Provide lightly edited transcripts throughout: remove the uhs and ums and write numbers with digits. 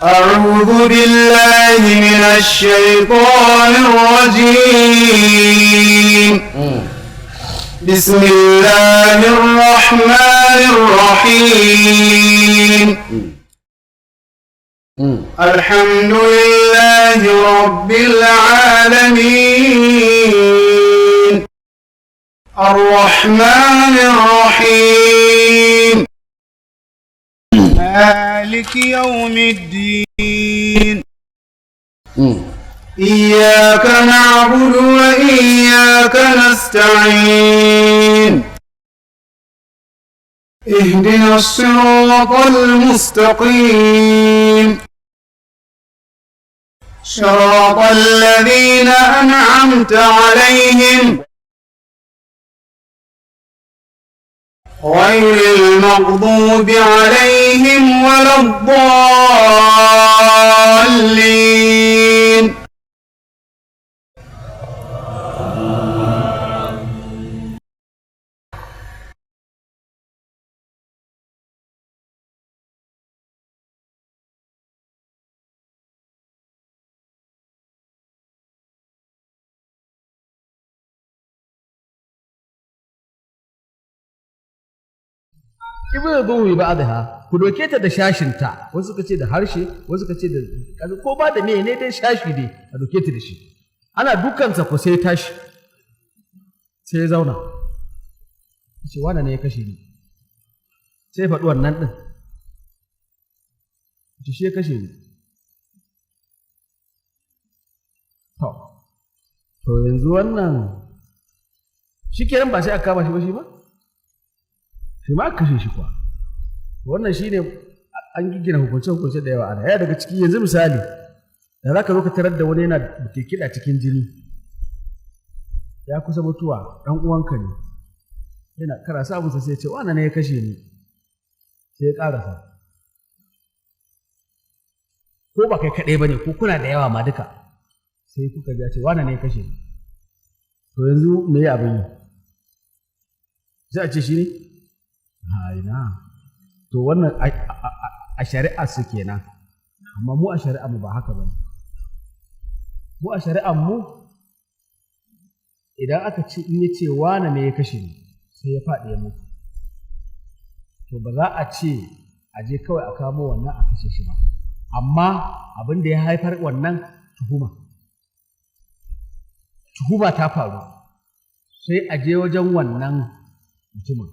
أعوذ بالله من الشيطان الرجيم. بسم الله الرحمن الرحيم. الحمد لله رب العالمين، الرحمن الرحيم، مالك يوم الدين. إياك نعبد وإياك نستعين. اهدنا الصراط المستقيم، صراط الذين أنعمت عليهم، غير المغضوب عليهم ولا الضالين. Ibnu bi ba'daha, ku doke ta da shashinta. Wasu suka ce da harshe, wasu suka ce da ko ba da mene dai, shashi dai a doke ta da shi. Ana dukansa ko sai tashi, sai ya zauna, ce wane ne ya kashe ni? Sai faɗi wannan ɗin, ce shi ya kashe ni. To yanzu wannan shi kenan, ba sai aka kama shi ba, shi ba shi ma aka kashe shi kuwa. Wannan shine an giggina hukunce-hukunce da yawa ana. Ya daga ciki, yanzu misali, da za ka zo ka tarar da wani yana da kiɗa cikin jini, ya kusa mutuwa, ɗan uwanka ne, yana karasa abinsa, sai ya ce wannan ne ya kashe ni, sai ya ƙarasa. Ko ba kai kaɗai ba ne, ko kuna da yawa ma duka, sai kuka ji ya ce wannan ne ya kashe ni. To yanzu me ya abin yi? Sai a ce shi ne? Ina. To wannan a shari'a su kenan, amma mu a shari'a mu ba haka ba. Mu a shari'ar mu, idan aka ce in ya ce wane ne ya kashe ni, sai ya faɗi ya mutu, to ba za a ce a je kawai a kamo wannan a kashe shi ba. Amma abin da ya haifar wannan tuhuma, tuhuma ta faru, sai a je wajen wannan mutumin,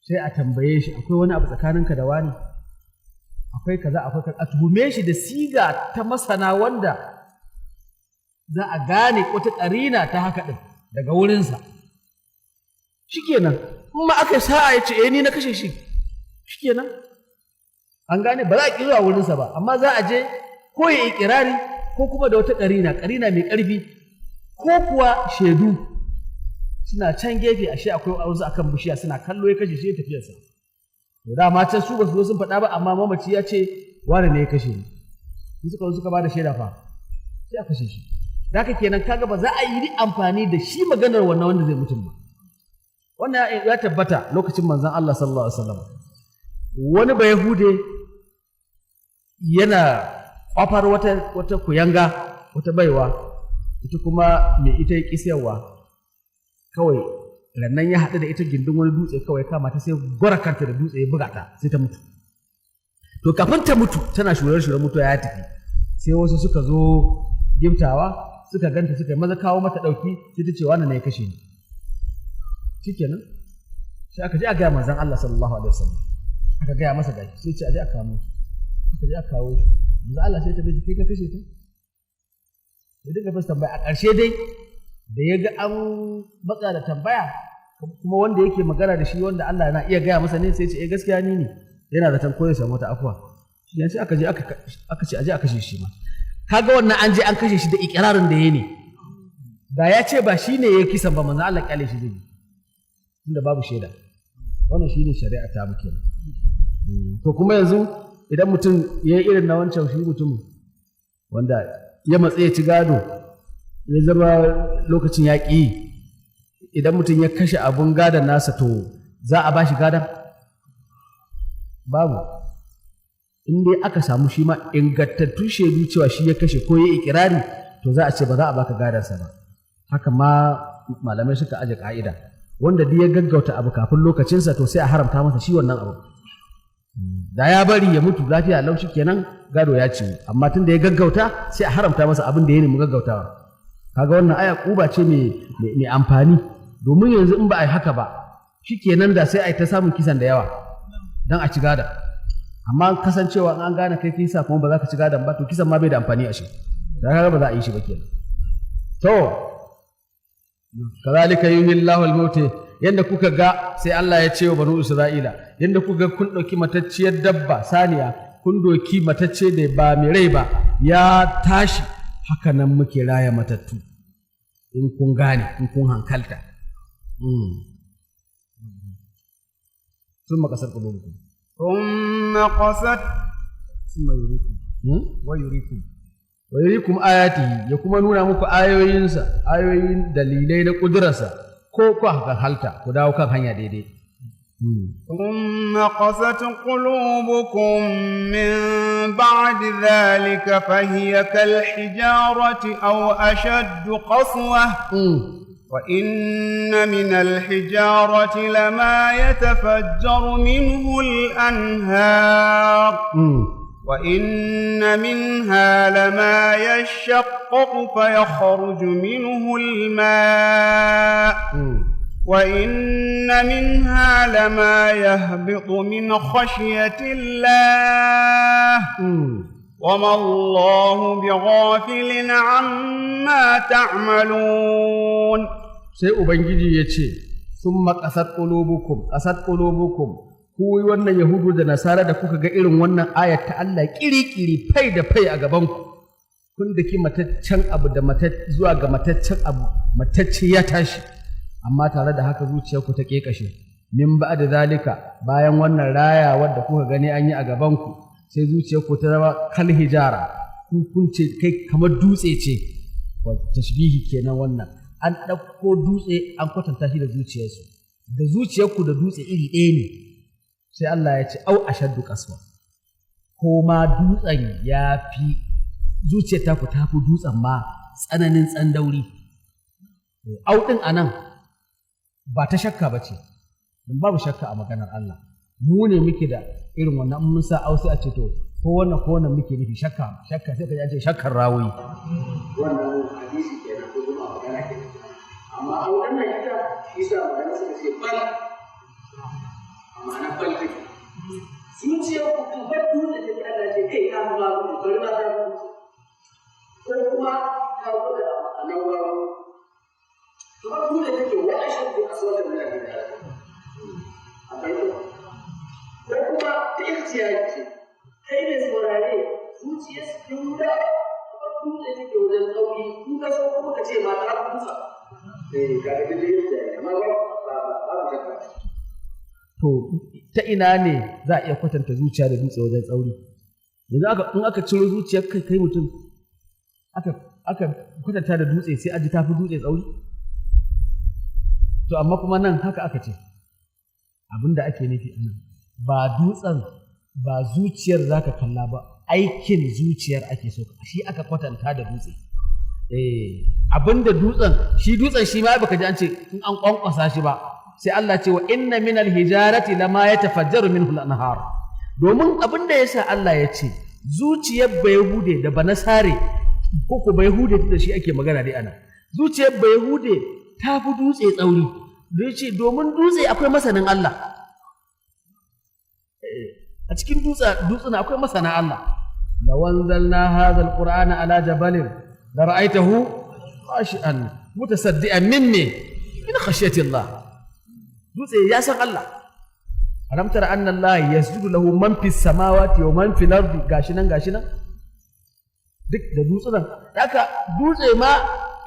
sai a tambaye shi, akwai wani abu tsakaninka da wani? Akwai kaza, akwai kaza. A tuhume shi da siga ta masana wanda za a gane wata ƙarina ta haka ɗin daga wurinsa. Shikenan, in ma aka sa'a ya ce eh, ni na kashe shi, shikenan, an gane. Ba za a ƙi zuwa wurinsa ba, amma za a je ko ya iƙirari, ko kuma da wata ƙarina, ƙarina mai ƙarfi, ko kuwa shaidu suna can gefe, ashe akwai wasu akan bishiya suna kallo, ya kashe shi ya tafiyarsa. To dama can su ba su zo sun faɗa ba, amma mamaci ya ce wane ne ya kashe ni. In suka zo suka ba da shaida fa, sai a kashe shi. Da haka kenan kaga ba za a yi amfani da shi maganar wannan wanda zai mutum ba. Wannan ya tabbata lokacin manzon Allah sallallahu alaihi wasallam, wani Bayahude yana kwafar wata kuyanga, wata baiwa, ita kuma mai ita ya ƙi sayarwa. Kawai rannan ya haɗu da ita gindin wani dutse, kawai kama ta, sai gwara kanta da dutse, ya buga ta, sai ta mutu. To kafin ta mutu, tana shurar shurar mutuwa, ya tafi, sai wasu suka zo giftawa, suka ganta, suka yi maza kawo mata ɗauki, sai ta ce wannan ne ya kashe ni. Shikenan, sai aka je a gaya manzon Allah sallallahu alaihi wasallam. Aka gaya masa gashi, sai ce a je a kamo shi. Aka je a kawo shi, manzon Allah sai ta bai, kai ka kashe ta? Ya dinga fasa tambaya. A ƙarshe dai da ya ga an matsa da tambaya, kuma wanda yake magana da shi wanda Allah yana iya gaya masa ne, sai ce eh, gaskiya ni ne. Yana zaton ko ya samu wata afuwa. Shi ne sai aka je aka ce aje a kashe shi ma. Kaga wannan an je an kashe shi da ikirarin da ya ne. Da ya ce ba shi ne ya kisan ba, manzo Allah kyale shi zai yi, tunda babu shaida. Wannan shine shari'a ta muke. To kuma yanzu idan mutum ya yi irin na wancan shi mutumin wanda ya matse ya ci gado, ya zama lokacin ya ƙi, idan mutum ya kashe abun gadon nasa, to za a ba shi gadon? Babu. In dai aka samu shi ma ingantattun shaidu cewa shi ya kashe ko ya ikirari, to za a ce ba za a baka gadansa ba. Haka ma malamai suka aje ka'ida, wanda duk ya gaggauta abu kafin lokacinsa, to sai a haramta masa shi wannan abu. Da ya bari ya mutu lafiya lau kenan, gado ya ciwu, amma tun da ya gaggauta, sai a haramta masa abin da ya nemi gaggautawa. Kaga wannan aya kuba ce mai amfani, domin yanzu in ba a yi haka ba, shikenan da sai a yi ta samun kisan da yawa don a ci gadon. Amma kasancewa in an gane kai kisa kuma ba za ka ci gadon ba, to kisan ma bai da amfani a shi da kaga ba za a yi shi ba kenan. To, kazalika yuhyi Allahu al-mauta. Yanda kuka ga, sai Allah ya ce wa banu Isra'ila, yanda kuka ga kun ɗauki matacciyar dabba saniya, kun doki matacce da ba mai rai ba ya tashi, haka nan muke raya matattu, in kun gane, in kun hankalta. ثم قست قلوبكم. ثم قست ثم يريكم ويريكم. ويريكم آياته, ya kuma nuna muku ayoyinsa, ayoyin dalilai na ƙudurarsa, ko ku hankalta ku dawo kan hanya daidai. ثم قست قلوبكم من بعد ذلك فهي كالحجارة أو أشد قسوة، وإن من الحجارة لما يتفجر منه الأنهار، وإن منها لما يشقق فيخرج منه الماء، وإن منها لما يهبط من خشية الله، وما الله بغافل عما تعملون. Sai Ubangiji ya ce, ثم قست قلوبكم, قست قلوبكم, ku wannan Yahudu da Nasara da kuka ga irin wannan ayat ta Allah kiri-kiri, fai da fai a gabanku, kun daki mataccen abu da zuwa ga mataccen abu, matacce ya tashi, amma tare da haka zuciyarku ta ƙeƙashe. من بعد ذلك, bayan wannan raya wadda kuka gani an yi a gabanku, sai zuciyarku ta zama كالحجارة, ku kun ce kai kamar dutse ce. Tashbihi kenan wannan, an ɗauko dutse an kwatanta shi da zuciyarsu, da zuciyarku da dutse iri ɗaya ne. Sai Allah ya ce أو أشد قسوة, ko ma dutsen ya fi, zuciyar taku ta fi dutsen ma tsananin tsandauri. أو ɗin a nan ba ta shakka ba ce, don babu shakka a maganar Allah. Mu ne muke da irin wannan, mun sa أو sai a ce to ko wannan ko wannan muke nufi, shakka shakka, sai ka ji an ce shakkar rawi. Wannan hadisi kenan ko kuma magana kenan. Amma أو ɗin nan ita shi sa magana suka ce بل, ma'ana بل take, zuciyar ku kamar dutse take. Allah ce kai ta ba ku, bari ma ta ku, ko kuma ta ku da ma'anar wani kamar dutse take, وأشد قسوة من الحجارة, ko kuma ta ikhtiyari ce, kai ne saurare, zuciyar su da kamar dutse take wajen tsauri, in ka so kuma ka ce ma ta dutse. Eh, kaga duk ikhtiyari, amma ba ba ba. To, ta ina ne za a iya kwatanta zuciya da dutse wajen tsauri? Yanzu aka in aka ciro zuciyar kai kai mutum aka kwatanta da dutse, sai a ji tafi dutse tsauri. To, amma kuma nan haka aka ce, abin da ake nufi a nan ba dutsen ba, zuciyar zaka kalla ba, aikin zuciyar ake so, shi aka kwatanta da dutse. Eh, abinda dutsen shi, dutsen shi ma baka ji an ce in an kwankwasa shi ba, sai Allah ce وإن من الحجارة لما يتفجر منه الأنهار. Domin abin da yasa Allah ya ce zuciyar Bayahude da Banasare, ko ko Bayahude da shi ake magana dai ana, zuciyar Bayahude ta fi dutse tsauri, da yace domin dutse akwai masanin Allah a cikin dutse, dutsuna akwai masana Allah. لو أنزلنا هذا القرآن على جبل لرأيته خاشعا متصدعا من خشية الله. Dutse ya san Allah. ألم تر أن الله يسجد له من في السماوات ومن في الأرض, gashi nan gashi nan duk da dutsunan haka, dutse ma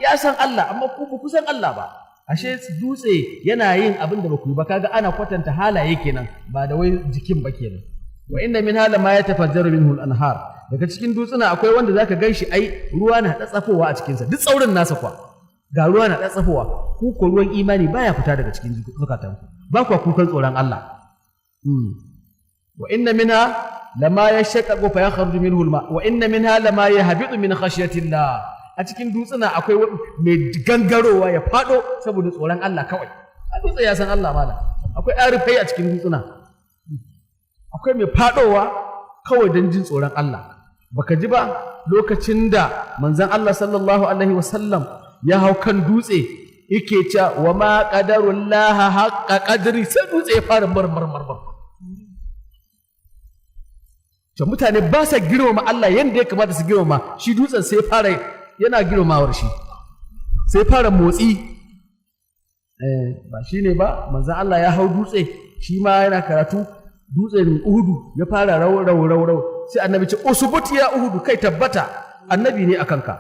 ya san Allah, amma ku ba ku san Allah ba. Ashe dutse yana yin abin da ba ku yi ba. Kaga ana kwatanta halaye kenan, ba da wai jikin ba kenan. وإن منها لما يتفجر منه الأنهار, daga cikin dutsuna akwai wanda zaka ganshi ai ruwa na tsatsafowa a cikinsa, duk tsaurin nasa kwa ga ruwa na tsatsafowa. Ku ko ruwan imani baya fita daga cikin zukatanku, ba kwa kukan tsoron Allah. وإن منها lama yashaqqaqu fa yakhruju minhu al-ma wa inna minha lama yahbitu min khashyati Allah. A cikin dutsuna akwai mai gangarowa ya fado saboda tsoron Allah kawai. A dutse ya san Allah mala. Akwai arifai a cikin dutsuna. Akwai mai fadowa kawai don jin tsoron Allah. Baka ji ba lokacin da manzon Allah sallallahu alaihi wasallam ya hau kan dutse yake cewa wa ma qadarullaha haqqa qadri, sai dutse ya fara marmar marmar. To mutane ba sa girmama Allah yanda ya kamata su girmama shi, dutsen sai fara yana girmamawar shi, sai fara motsi. Ba shi ne ba manzon Allah ya hau dutse shi ma yana karatu, dutsen Uhudu ya fara rau rau rau rau, sai annabi ce usbut ya Uhudu, kai tabbata annabi ne akan ka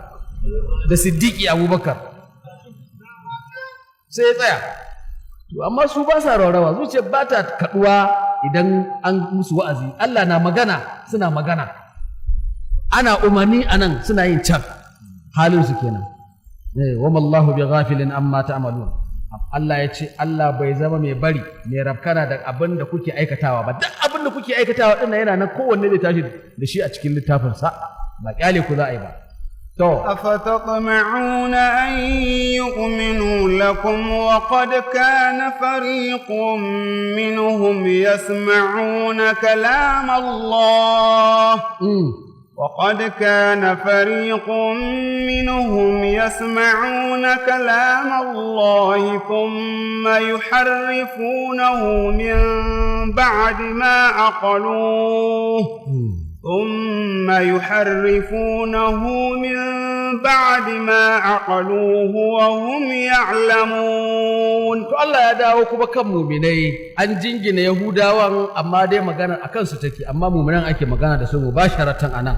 da Siddiqi Abubakar, sai ya tsaya. To amma su ba sa raurawa, zuciya ba ta kaduwa idan an musu wa'azi. Allah na magana suna magana, ana umarni anan suna yin can, halin su kenan. Wa mallahu bi ghafilin amma ta'malun. Allah ya ce Allah bai zama mai bari mai rafkana da abin da kuke aikatawa ba. Duk abin da kuke aikatawa din yana nan, kowanne zai tashi da shi a cikin littafin sa, ba kyale ku za a yi ba. To afatatma'una an yu'minu lakum wa qad kana fariqun minhum yasma'una kalam Allah. وقد كان فريق منهم يسمعون كلام الله ثم يحرفونه من بعد ما عقلوه ثم يحرفونه من بعد ما عقلوه وهم يعلمون. To Allah ya dawo kuma kan muminai, an jingina Yahudawan amma dai magana akan su take, amma muminan ake magana da su mubasharatan anan.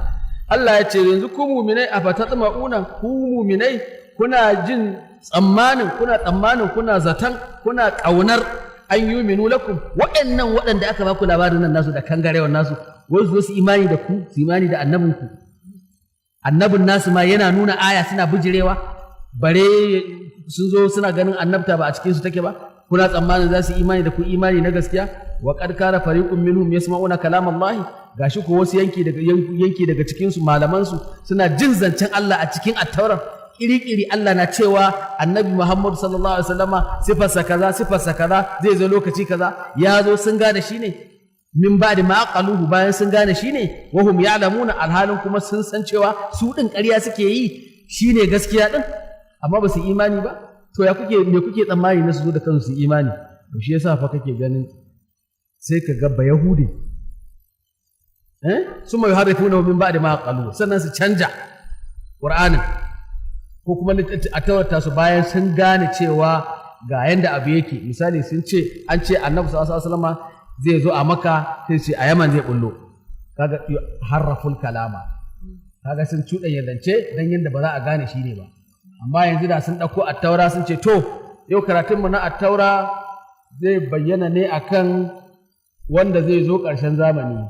Allah ya ce yanzu ku muminai a fatatma'una, ku muminai kuna jin tsammanin, kuna tsammanin, kuna zaton, kuna ƙaunar an yuminu lakum, waɗannan waɗanda aka baku labarin nan nasu da kangarewan nasu, wai su zo su imani da ku, su imani da annabinku. Annabin nasu ma yana nuna aya suna bijirewa, bare sun zo suna ganin annabta ba a cikin su take ba. Kuna tsammanin za su imani da ku imani na gaskiya? Wa qad kana fariqun minhum yasma'una kalam Allah, gashi ko wasu yanki daga cikin su malaman su suna jin zancen Allah a cikin at-Taurat kiri-kiri. Allah na cewa annabi Muhammad sallallahu alaihi wasallama sifarsa kaza, sifarsa kaza, zai zo lokaci kaza, ya zo sun gane shi ne min ba'di ma aqaluhu, bayan sun gane shi ne, wa hum ya'lamuna, alhalin kuma sun san cewa su din ƙarya suke yi, shine gaskiya din, amma ba su imani ba. To ya kuke, me kuke tsammani na su zo da kansu su imani? To shi yasa fa kake ganin sai ka ga ba Yahudi summa yuharrifuna min ba'di ma aqaluhu, sannan su canja Qur'anin ko kuma a taurata su bayan sun gane cewa ga yanda abu yake. Misali sun ce an ce annabi sallallahu alaihi wasallam zai zo a Makka, sai ce a Yaman zai bullo. Kaga harraful kalama, kaga sun cuɗanya zance dan yanda ba za a gane shi ne ba. Amma yanzu da sun ɗauko attaura sun ce to yau karatunmu na attaura zai bayyana ne akan wanda zai zo ƙarshen zamani,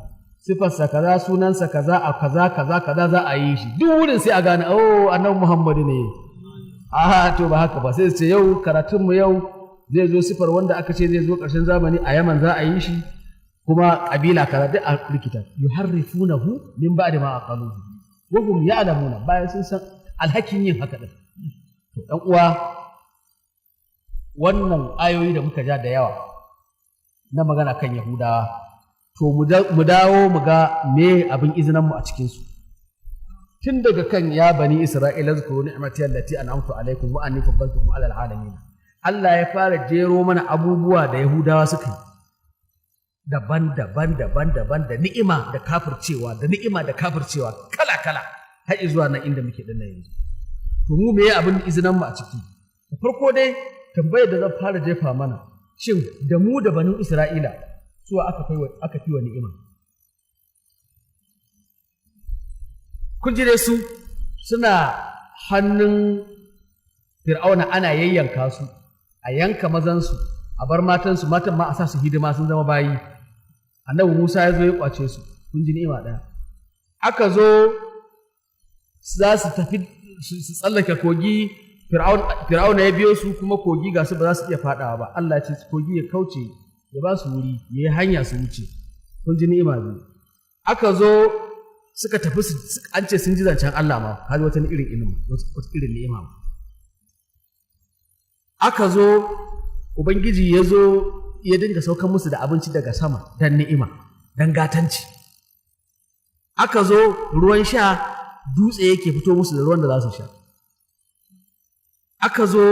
sifarsa kaza, sunansa kaza, a kaza kaza kaza za a yi shi, duk wurin sai a gane oh annabi Muhammadu ne. A to ba haka ba, sai su ce yau karatunmu yau zai zo sifar wanda aka ce zai zo ƙarshen zamani, a Yaman za a yi shi, kuma ƙabila kaza, duk a rikita. Yuharrifunahu min ba'di ma aqaluhu wa hum ya'lamuna, bayan sun san alhakin yin haka din. To ɗan uwa, wannan ayoyi da muka ja da yawa na magana kan Yahudawa, to mu dawo mu ga me abin izinan mu a cikin su. Tun daga kan ya bani Isra'ila zkuru ni'mati allati an'amtu alaikum wa anni faddaltukum 'ala al'alamin. Allah ya fara jero mana abubuwa da Yahudawa suka yi daban-daban daban-daban, da ni'ima da kafircewa, da ni'ima da kafircewa kala-kala, har zuwa nan inda muke dinnan yanzu. To mu meye abin izinan mu a ciki? Da farko dai tambayar da zan fara jefa mana, shin da mu da banu Isra'ila suwa aka fi wa ni'ima? Kun ji dai su suna hannun Fir'auna ana yayyanka su, a yanka mazansu, a bar matansu, matan ma a sa su hidima, sun zama bayi. Annabi Musa ya zo ya kwace su, kun ji ni'ima ɗaya. Aka zo za su tafi su tsallake kogi, Fir'auna ya biyo su, kuma kogi ga su ba za su iya faɗawa ba. Allah ya ce kogi ya kauce, ya ba su wuri, ya yi hanya su wuce. Kun ji ni'ima biyu. Aka zo suka tafi, an ce sun ji zancen Allah ma, kaji wata irin ilimi, wata irin ni'ima. Aka zo Ubangiji ya zo ya dinga saukan musu da abinci daga sama don ni'ima, don gatanci. Aka zo ruwan sha, dutse yake fito musu da ruwan da za su sha. Aka zo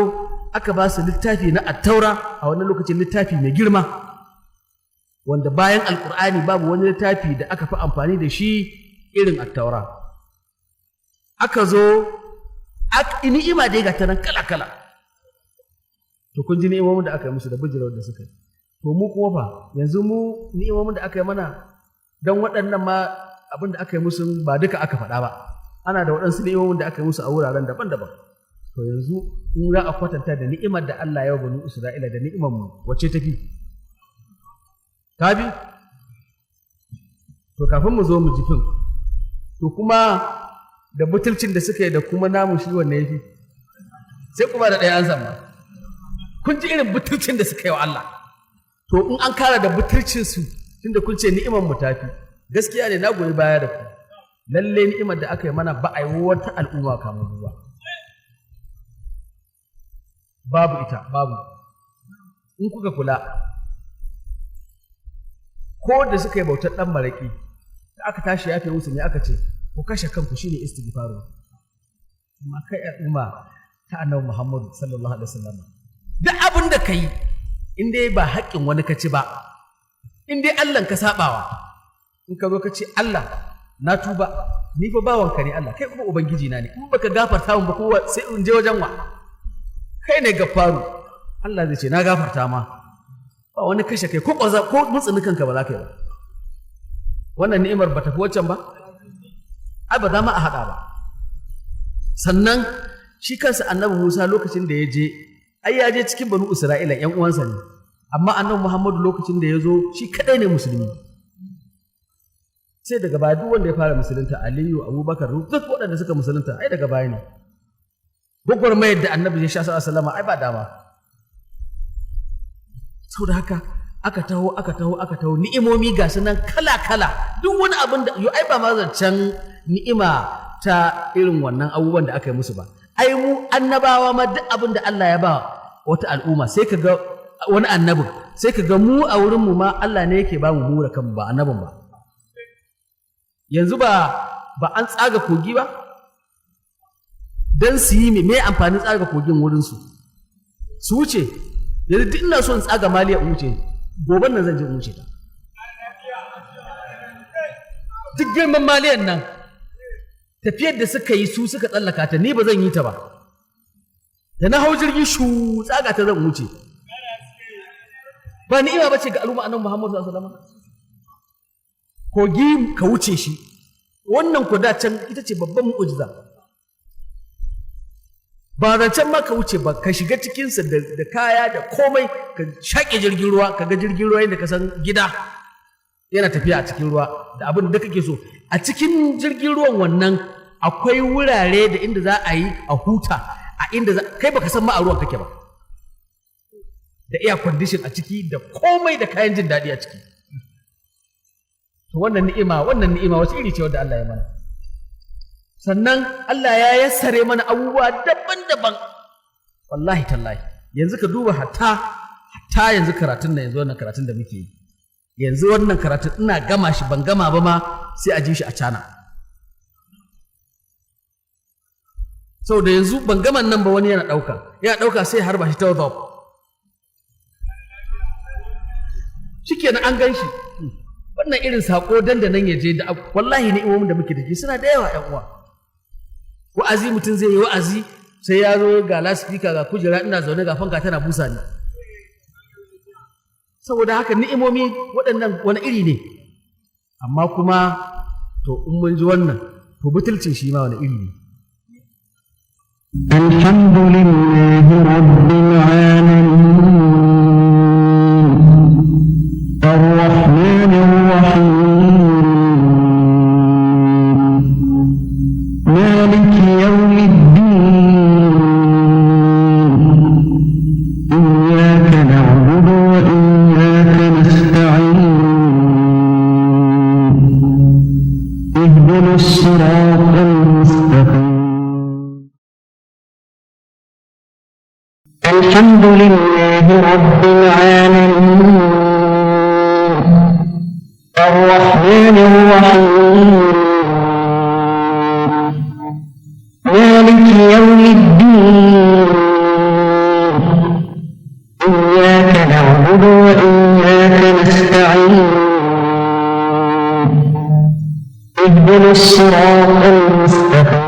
aka ba su littafi na Attaura, a wannan lokacin littafi mai girma, wanda bayan Alkur'ani babu wani littafi da aka fi amfani da shi irin Attaura. Aka zo ni'ima dai ga ta nan kala-kala. To kun ji ni'imomin da aka yi musu da bijirawar da suka yi. To mu kuma fa, yanzu mu ni'imomin da aka yi mana, don waɗannan ma abin da aka yi musu ba duka aka faɗa ba, ana da waɗansu ni'imomin da aka yi musu a wuraren daban-daban. To yanzu in za a kwatanta da ni'imar da Allah ya wa Banu Isra'ila da ni'imar mu, wacce tafi? Tafi? To kafin mu zo mu ji fin, to kuma da butulcin da suka yi da kuma namu, shi wanne yafi? Sai kuma da ɗaya an sama. Kun ji irin butulcin da suka yi wa Allah. To in an kara da butulcin su, tunda kun ce ni'imar mu tafi, gaskiya ne, na goyi baya da ku. Lalle ni'imar da aka yi mana ba a yi wata al'umma kamar mu ba. Babu ita, babu. In kuka kula, ko da suka yi bautar ɗan maraƙi, da aka tashi yafe musu ne aka ce, ku kashe kanku, shine istighfaru. Amma kai al'umma ta Annabi Muhammadu sallallahu alaihi wasallam, duk abin da ka yi, in dai ba haƙƙin wani ka ci ba, in dai Allah ka sabawa, in ka zo ka ce, "Allah, na tuba, ni fa bawanka ne Allah, kai kuma ubangiji na ne, in baka gafarta min ba kowa sai in je wajen wa? Kai ne Gaffaru." Allah zai ce, "Na gafarta ma." Ba wani kashe kai ko ƙwaza ko mutsini kanka ba za ka yi ba. Wannan ni'imar ba tafi waccan ba? Ai ba za ma a haɗa ba. Sannan shi kansa Annabi Musa, lokacin da ya je, ai ya je cikin Banu Isra'ila, ƴan uwansa ne, amma Annabi Muhammadu lokacin da ya zo shi kadai ne musulmi. Sai daga baya duk wanda ya fara musulunta, Aliyu, Abubakar, duk waɗanda suka musulunta ai daga baya ne. Gwagwarmayar da Annabi ya sha sallallahu alaihi, ai ba dama. Saboda haka aka taho, aka taho, aka taho, ni'imomi ga su nan kala kala. Duk wani abin da yo, ai ba ma zancen ni'ima ta irin wannan abubuwan da aka yi musu ba. Ai mu annabawa ma, duk abin da Allah ya ba wata al'umma, sai ka ga wani annabin, sai ka ga mu a wurin mu ma Allah ne yake ba mu mu da kanmu, ba annabin ba. Yanzu ba an tsaga kogi ba dan su yi me? Amfanin tsaga kogin wurin su su wuce? Yanzu duk ina so in tsaga Maliya in wuce, goben nan zan je in wuce ta. Duk girman Maliyan nan, tafiyar da suka yi su suka tsallaka ta, ni ba zan yi ta ba. Da na hau jirgi shu, tsaga ta zan wuce. Ba ni'ima ba ce ga al'umma Annabi Muhammad sallallahu alaihi wasallam? Kogi ka wuce shi, wannan ku da can ita ce babban mu'ujiza. Ba zancen ma ka wuce ba, ka shiga cikinsa da kaya da komai, ka shaƙe jirgin ruwa, ka ga jirgin ruwa yadda ka san gida yana tafiya a cikin ruwa, da abin da kake so a cikin jirgin ruwan. Wannan akwai wurare da inda za a yi a huta, a inda kai baka san ma a ruwan kake ba, da air condition a ciki da komai da kayan jin daɗi a ciki. To wannan ni'ima, wannan ni'ima wace iri ce wadda Allah ya mana? Sannan Allah ya yassare mana abubuwa daban-daban. Wallahi tallahi, yanzu ka duba hatta yanzu karatun nan, yanzu wannan karatun da muke yi yanzu, wannan karatun ina gama shi, ban gama ba ma, sai a ji shi a cana. Saboda yanzu ban gama nan ba, wani yana ɗauka, yana ɗauka, sai harba shi ta WhatsApp, shikenan an gan shi. Wannan irin sako dandanan ya je da. Wallahi ni'imomin da muke da shi suna da yawa, ƴan uwa. Wa'azi mutum zai yi wa'azi, sai ya zo ga lasifika, ga kujera, ina zaune, ga fanka tana busa ni. Saboda haka ni'imomi waɗannan wani iri ne? Amma kuma to in mun ji wannan, to butulcin shi ma wani iri ne? الحمد لله رب العالمين الرحمن الرحيم مالك يوم الدين إياك نعبد وإياك نستعين. الحمد لله رب العالمين الرحمن الرحيم مالك يوم الدين إياك نعبد وإياك نستعين اهدنا الصراط المستقيم.